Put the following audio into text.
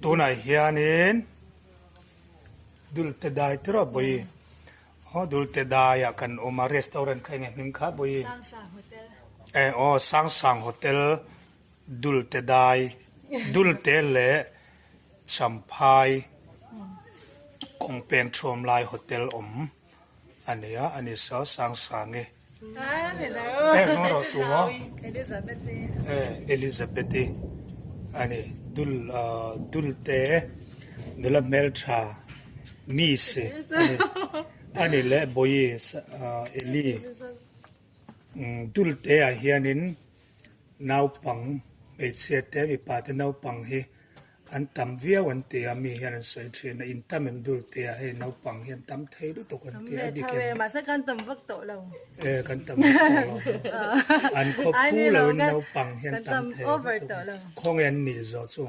Tunah hianin Dulte dai te rawh bawi aw Dulte daiah kan awm a restaurant kha enge hming kha bawi eh aw Sangsang Hotel Dulte dai Dulte leh Champhai kawngpeng thuam lai hotel awm a ni a a ni saw Sangsangi. Elizabeth-i a ni dul dul te nula hmeltha miss a ni a ni leh bawi Eli dul te ah hianin naupang hmeichhia te mipa te naupang hi An tam viau an ti a, mi hian an sawi thin a, in tam em dul tia hei naupang hi an tam thei lutuk an ti a, a dik em? Mahse kan tam vak tawh lo. E kan tam vak tawh lo. An khaw phu lo in naupang hi an tam thei lutuk. Khawnge an nih zawh chu.